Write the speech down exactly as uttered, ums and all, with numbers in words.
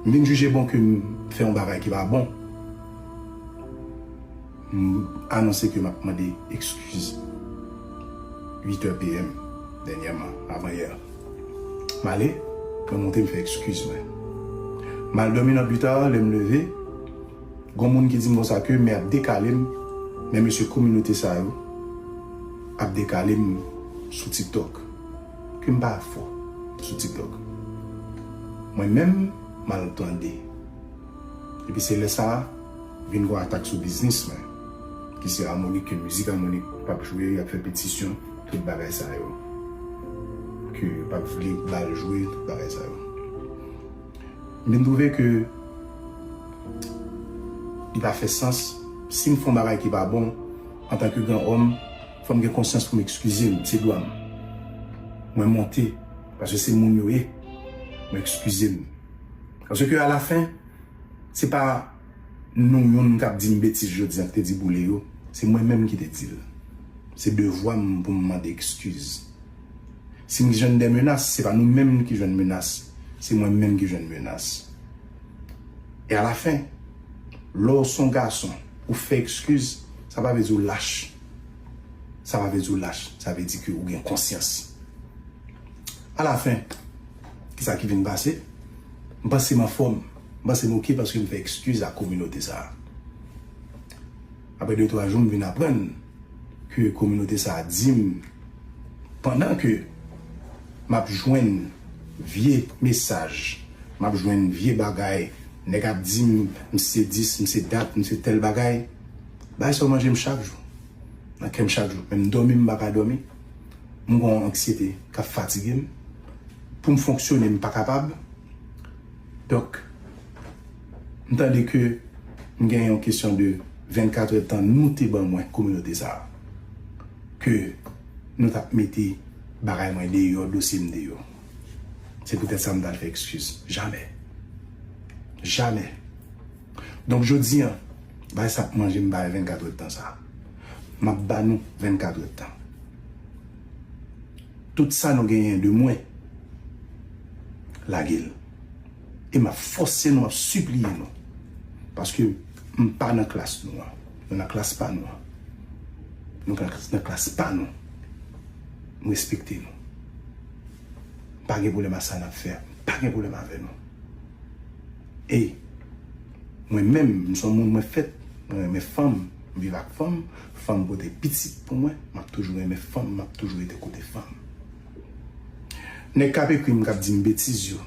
M vin jije bon ke m fè yon bagay ki pa bon. M anonse ke m ap mande ekskiz. Uit è P M dènyèman, avan yè. M ale, mwen monte, m fè ekskiz mwen. M al dòmi nan pita, lè m leve, gon moun ki di m konsa ke mè ap dekale m, mè mesye kominote sa yo ap dekale m sou TikTok. Ke m pa fò sou TikTok. Mwen menm, m al tande. Epi se lè sa a, vin gon atak sou biznis mwen. Ki se amoni, ke mizik amoni p ap jwe, y ap fè petisyon, tout bagay sa yo. Ke yo p ap vle ba l jwe, tout bagay sa yo. M vin twouve ke li pa fè sans, si m fè yon bagay ki pa bon, antanke gran òm, fò m gen konsyans pou m ekskize m, se dwa m. Mwen monte, paske se moun yo ye, mwen ekskize m. Paske alafen, se pa nou youn k ap di m betiz jodi a ki te di boule yo, se mwen menm ki te di l. Se devwa m pou m mande ekskiz. Si m jwenn de menas, se pa nou menm ki jwenn menas, se mwen menm ki jwenn menas. E alafen, lè w se yon gason, ou fè ekskiz, sa pa vle di w lach. Sa pa vle di w lach, sa vle di ke ou gen konsyans. Alafen, kisa ki vin pase? M panse m anfòm, m panse m oke paske m fè ekskiz a kominote sa a. Apre de twa jou, m vin aprann ke kominote sa a di m, pandan ke m ap jwenn vye mesaj, m ap jwenn vye bagay, nèg ap di m, m se dis, m se dat, m se tèl bagay, bagay sa yo manje m chak jou. Nan kè m chak jou. Menm dòmi, m pa ka dòmi. M gon yon anksyete k ap fatige m. Pou m fonksyone, m pa kapab. Donk, m tande ke m gen yon kesyon de vennkat è tan nou te ban mwen kominote sa a. Ke nou t ap mete bagay mwen deyò, dosye m deyò. Se poutèt sa m t al fè ekskiz. Jamè. Jamè. Donk, jodi a, bagay sa ap manje m bagay vennkat è tan sa a. M ap ba nou vennkat è tan. Tout sa nou genyen de mwen, lage l. E m ap fòse nou, m ap sipliye nou. Paske m pa nan klas nou an. Nou nan klas pa nou an. Nou nan klas pa nou. M respekte nou. M pa gen pwoblèm a sa n ap fè a. M pa gen pwoblèm avè nou. E mwen menm, m se yon moun, mwen fèt, mwen renmen fanm, m viv ak fanm, fanm pote pitit pou mwen, m ap toujou renmen fanm, m ap toujou rete kote fanm. Nèg k ap ekri m, k ap di m betiz yo,